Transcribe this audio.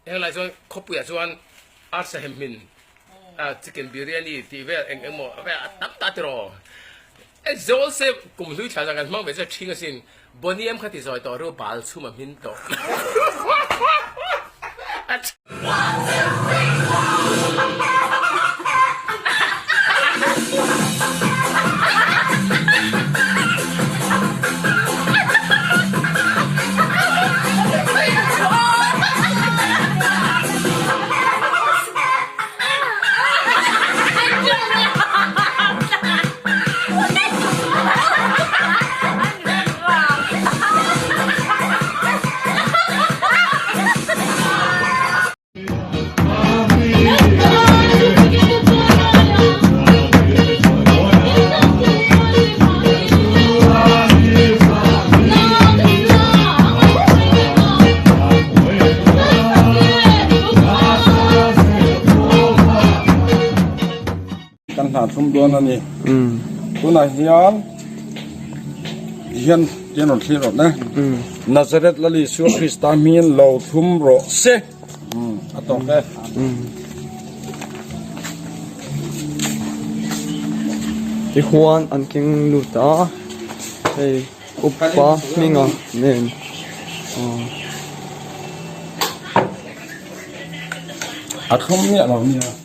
Henglai chuan khawpuiah chuan arsa hem hmin chicken biryani tih vel eng eng maw vel a tam ta tiraw. E zawl se kum hlui thla zan kan hmang ve chu a ṭhing asin. Boniam kha ti zawi tawh ru bal chhum a hmin tawh. Kan hna thlum dawn a ni. Tunah hian hian tian rawn thlir rawh ne. Nazareth Lal Isua Krista hmingin lo thlum rawh se. A tawk e. Tihuan an keng lut a, hei upa hminga nen A thlum miah lo nia.